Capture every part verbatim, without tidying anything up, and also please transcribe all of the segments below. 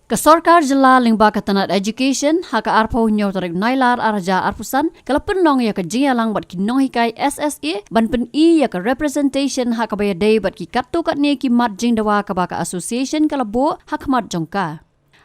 Ka sorkar jylla lyngba ka tnat education ha ka arphew hynñiew tarik Nailar ar hajar arphew san ka la pynlong ïa ka jingïalang bad ki nonghikai S S A ban pyni ïa ka representation ha kaba ïadei bad ki katto katne ki mat jingdawa kaba ka association ka la buh ha khmat jong ka.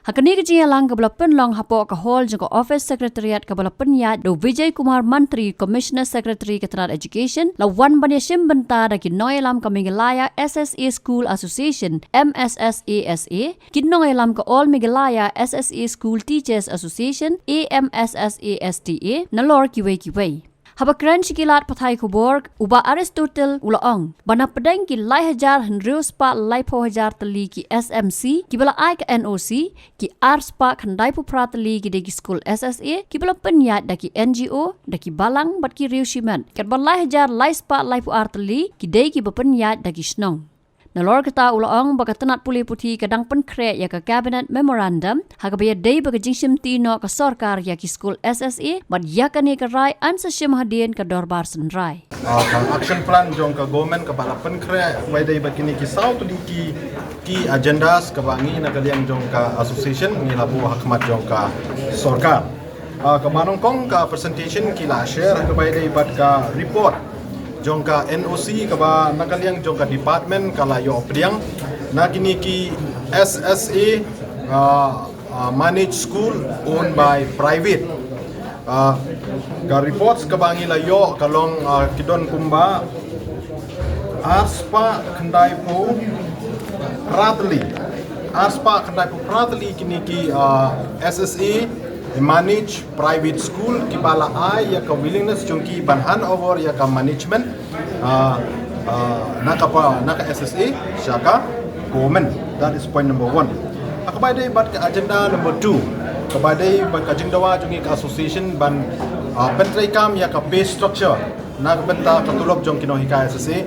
Ha kane ka jingïalang kaba la pynlong hapoh ka hall jong ka office secretariat kaba la pynïaid da u Vijay Kumar Mantri, Commissioner Secretary ka tnat education, la wan ban ïashim bynta da ki nongïalam ka Meghalaya S S A School Association, M S S A S A, ki nongïalam ka All Meghalaya S S A School Teachers Association, A M S S A S T A, nalor kiwei kiwei. Haba kren sha ki lad pathai khubor, u Bah Aristotle u la ong ba na pdeng ki lai hajar hynriew spah laiphew hajar tylli ki S M C kiba la ai ka N O C, ki ar spah khyndaiphew phra tylli ki dei ki skul S S A kiba la pynïaid da ki N G O, da ki balang bad ki riew shimet, katba lai hajar lai spah laiphew ar tylli ki dei kiba pynïaid da ki shnong. Nalor kata u la ong ba ka tnat pule puthi ka dang pynkhreh ïa ka cabinet memorandum ha kaba ïadei bad ka jingshimti noh ka sorkar ïa ki skul S S A bad ïa kane ka rai yn sa shim hadien ka dorbar synrai. Ah, ka action plan jong ka government kaba la pynkhreh, kaba ïadei bad kine ki saw tylli ki, ki agendas kaba ngi na ka liang jong ka association ngi la buh ha khmat jong ka sorkar. Ah, kaba nyngkong ka presentation ki la share ha kaba ïadei bad ka report jong ka N O C kaba na ka liang jong ka department ka la ïoh pdiang na kine ki S S A, ah, ah, managed school owned by private. Ah, ka reports kaba ngi la ïoh ka long, ah, ki don kumba ar spah khyndai phew phra tylli. Ar spah khyndai phew phra tylli kine ki, ah, S S A managed private school kiba la ai ïa ka willingness jong ki ban hand over ïa ka management, ah, ah, na ka pa, na ka S S A sha ka government. That is point number one. Ha kaba ïadei bad ka agenda number two, kaba ïadei bad ka jingdawa jong ngi ka association ban, ah, pyntreikam ïa ka pay structure na ka bynta ka tulop jong ki nonghikai S S A.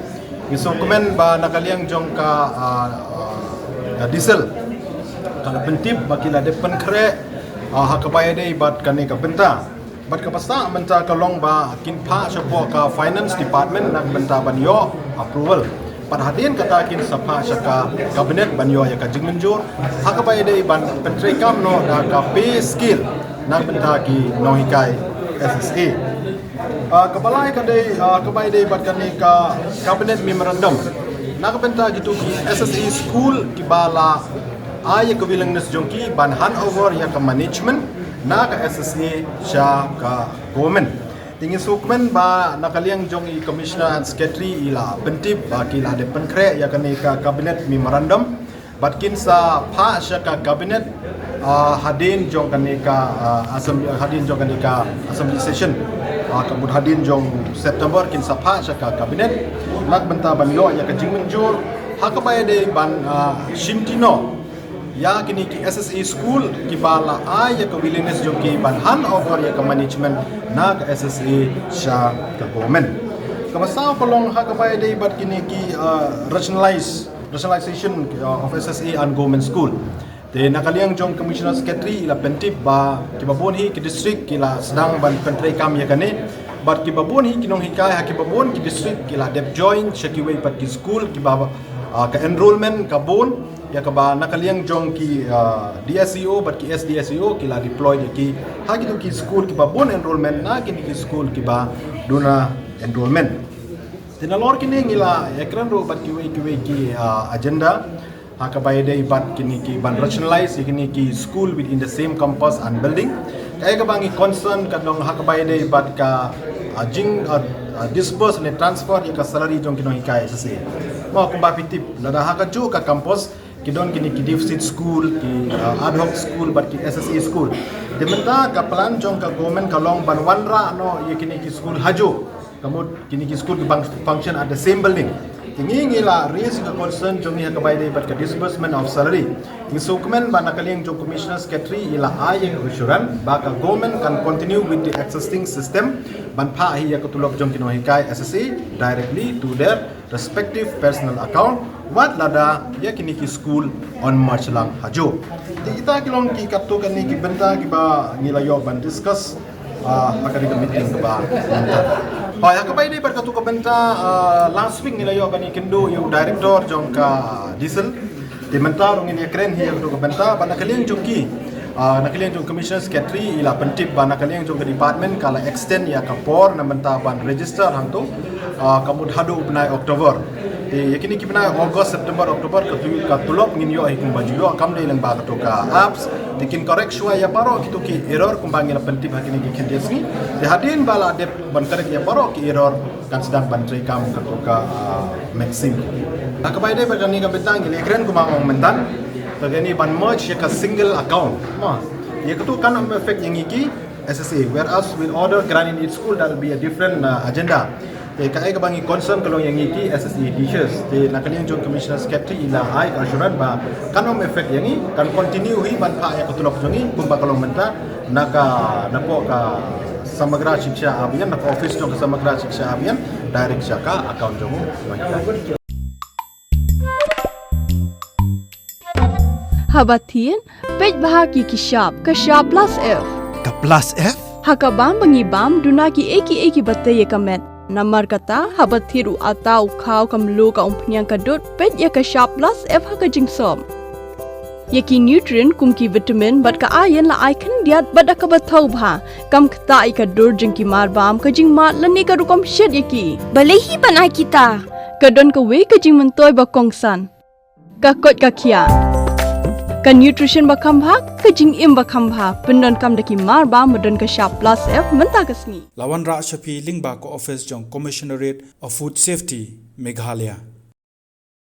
Ngi sngewkmen ba na ka liang jong ka, ah, ah, diesel ka la pyntip ba ki la dep pynkhreh, ah, ha kaba ïadei bad kane ka bynta. Bad kaba sah mynta ka long ba kin phah shapoh ka finance department na ka bynta ban ïoh approval. Bad hadien kata kin sa phah sha ka cabinet ban ïoh ïa ka jingmynjur ha kaba ïadei ban pyntreikam noh da ka pay scale na ka bynta ki nonghikai S S A. Ah, kaba lai ka dei, ah, kaba ïadei bad kane ka cabinet memorandum na ka bynta kitu ki S S A school kiba la ai ïa ka willingness jong ki ban hand over ïa ka management na ka S S A sha ka government. Te ngi sngewkmen ba na ka liang jong i commissioner and secretary i la pyntip ba ki la dep pynkhreh ïa kane ka cabinet memorandum bad kin sa phah sha ka cabinet, ah, hadien jong kane ka, ah, assembly, hadien jong kane ka assembly session, ah, ka mut hadien jong September kin sa phah sha ka cabinet na ka bynta ban ïoh ïa ka jingmynjur ha kaba ïadei ban, ah, shimti noh ïa kine ki S S A school kiba la ai ïa ka willingness jong ki ban hand over ïa ka management na ka S S A sha ka government. Kaba saw ka long ha kaba ïadei bad kine ki, ah, rationalize, rationalization, ah, of S S A and government school. Te na ka liang jong commissioner secretary i la pyntip ba kiba bun hi ki district ki la sdang ban pyntreikam ïa kane. Bad kiba bun hi ki nonghikai ha kiba bun ki district ki la dep join sha kiwei pat ki school kiba, ah, ka enrollment ka bun ïa kaba na ka liang jong ki, ah, D S E O bad ki S D S E O ki la deploy ïa ki ha kitu ki school kiba bun enrollment na kine ki school kiba duna enrollment. Te nalor kine ngi la ïakren ruh bad kiwei kiwei ki, ah, agenda ha kaba ïadei bad kine ki ban rationalize ïa kine ki school within the same campus and building. Kaei kaba ngi concern ka long ha kaba ïadei bad ka, ah, jing, ah, ah, disburse ne transfer ïa ka salary jong ki nonghikai S S A. Mo kumba phi tip lada ha kajuh ka campus ki don kine ki deficit school, ki, ah, ad hoc school bad ki S S A school. Te mynta ka plan jong ka government ka long ban wanrah noh ïa kine ki school hajuh. Ka mut kine ki school ki bang function at the same building. Te ngi ngi la raise ka concern jong ngi ha kaba ïadei bad ka disbursement of salary. Ngi sngewkmen ba na ka liang jong commissioner secretary i la ai ïa ka assurance ba ka government kan continue with the existing system ban phah hi ïa ka tulop jong ki nonghikai S S A directly to their respective personal account wat lada ïa kine ki school yn merge lang hajuh. Te kita ki long ki katto katne ki bynta kiba ngi la ïoh ban discuss, ah, ha kane ka meeting kaba mynta. Hooid, ha kaba ïadei bad katto ka bynta, ah, last week ngi la ïoh ban ïakynduh ïa u director jong ka diesel. Te mynta ruh ngin ïakren hi ïa katu ka bynta ba na ka liang jong ki, ah, na ka liang jong Commissioner Secretary i la pyntip ba na ka liang jong ka department ka la extend ïa ka por na bynta ban register hangtu, ah, ka mut haduh u bnai October. Te ïa kine ki bnai August, September, October ka tu, ka tulop ngin ïoh hi kumba ju ïoh kam dei lyngba katu ka apps. Te kin correct shuwa ïa baroh kitu ki error kumba ngi la pyntip ha kine ki khyndiat sngi. Te hadien ba la dep ban correct ïa baroh ki error kan sdang ban treikam katu ka, ah, Maxim. Ha kaba ïadei bad kane ka bynta ngi la ïakren kumba nga ong mynta. Te kane ban merge ïa ka single account. Ma, ïa katu kan ym affect ïa ngi ki S S A, whereas with other grant in each school, that will be a different, uh, agenda. Te kaei kaba ngi concern ka long ïa ngi ki S S A teachers. Te na ka liang jong Commissioner Secretary i la ai ka assurance ba kan ym affect ïa ngi, kan continue hi ban phah ïa ka tulop jong ngi kumba ka long mynta na ka, napoh ka Samagra Shiksha Abhiyan, na ka office jong ka Samagra Shiksha Abhiyan, direct sha ka account jong u. Haba thied, peit bha ki ki shap, ka shap plus F. Ka plus F? Ha ka bam ba ngi bam, duna ki ei ki ei kiba tei ïa ka met. Namar kata, haba thied u atta, u khaw, ka mluh, ka umphniang, ka dud, peit ïa ka shap plus F ha ka jingsop. Ïa ki nutrient kum ki vitamin bad ka iron la ai khyndiat bad da kaba thaw bha. Kam ktah ïa ka dur jong ki mar bam, ka jingmad lane ka rukom shet ïa ki. Balei hi ban ai kita? Ka don kawei ka jingmyntoi ba kongsan. Ka koit ka khiah. Ka nutrition ba kham bha, ka jingim ba kham bha. Pyndonkam da ki mar bam ba don ka shap plus F mynta ka sngi. La wanrah sha phi lyngba ka office jong Commissionerate of Food Safety, Meghalaya.